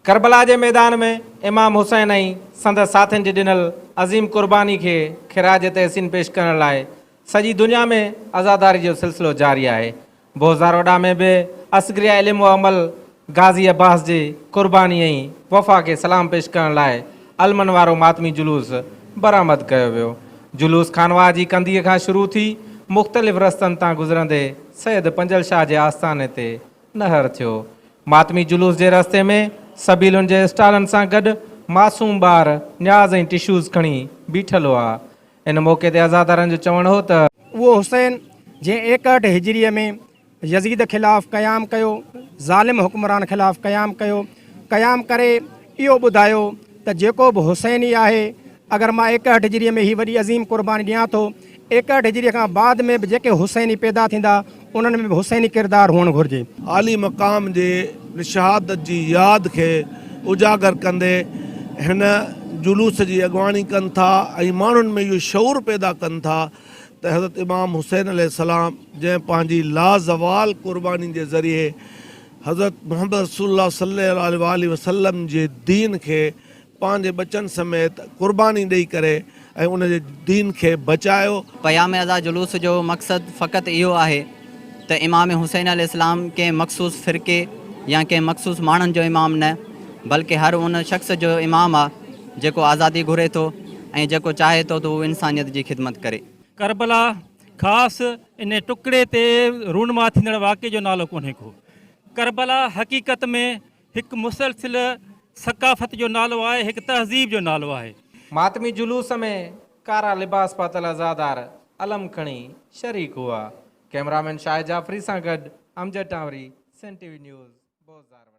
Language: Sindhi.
ڪربلا جي ميدان ۾ امام حسين ۽ سندس ساٿين جي ڏنل عظيم قرباني کي خراج تحسين پيش ڪرڻ لاء سڄي دنيا ۾ عزاداري جو سلسلو جاري آهي. بوزاروڊا ۾ به عسڪريه علم و عمل غازي عباس جي قرباني ۽ وفا کي سلام پيش ڪرڻ لاء علمن وارو ماتمي جلوس برآمد ڪيو ويو. جلوس خانواهه جي ڪنڌيء کان شروع ٿي مختلف رستن تان گذرندي سيد پنجل شاهه جي آستاني تي نهر ٿيو. ماتمي جلوس جي رستي ۾ سبيلن جي اسٽالن سان گڏ معصوم ٻار نياز ۽ ٽشوز کڻي بيٺل هئا. ان موقعي تي عزادارن جو چوڻ هو ته. اهو حسين جنهن 61 هجريء ۾ يزيد خلاف قيام ڪيو، ظالم حڪمران خلاف قيام ڪيو، قيام ڪري اهو ٻڌايو ته جيڪو به حسيني آهي، اگر مان 61 هجريء ۾ هي وڏي عظيم قرباني ڏيان ٿو، 61 هجريء کان بعد ۾ به جيڪي حسيني پيدا ٿيندا، انهن ۾ به حسيني ڪردار هئڻ گهرجي. عالي مقام جي شهادت جي ياد کي اجاگر ڪندي هن جلوس جي اڳواڻي ڪن ٿا ۽ ماڻهن ۾ اهو شعور پيدا ڪن ٿا ته حضرت امام حسين عليه السلام جنهن پنهنجي لازوال قرباني جي ذريعي حضرت محمد رسول الله صلي الله عليه واٰله وسلم جي دين کي پنهنجي ٻچن سميت قرباني ڏئي ڪري ۽ ان جي دين کي بچايو. قيام عزا جلوس جو مقصد فقط اهو آهي ته امام حسين عليه السلام ڪنهن مخصوص فرقي يا ڪنهن مخصوص ماڻهن جو امام نه بلڪه هر ان شخص جو امام آ جيڪو آزادي گهري ٿو ۽ جيڪو چاهي ٿو ته هو انسانيت جي خدمت ڪري. ڪربلا خاص ان ٽڪڙي تي رونما ٿيندڙ واقعي جو نالو ڪونهي ڪو. ڪربلا حقيقت ۾ هڪ مسلسل ثقافت جو نالو آهي، هڪ تهذيب جو نالو آهي. ماتمي جلوس ۾ ڪارا لباس پاتل عزادار علم کڻي شريڪ هئا. ڪئميرامين شاهد جعفري سان گڏ Amjad Tanwari, Sindh T V news, Bozar.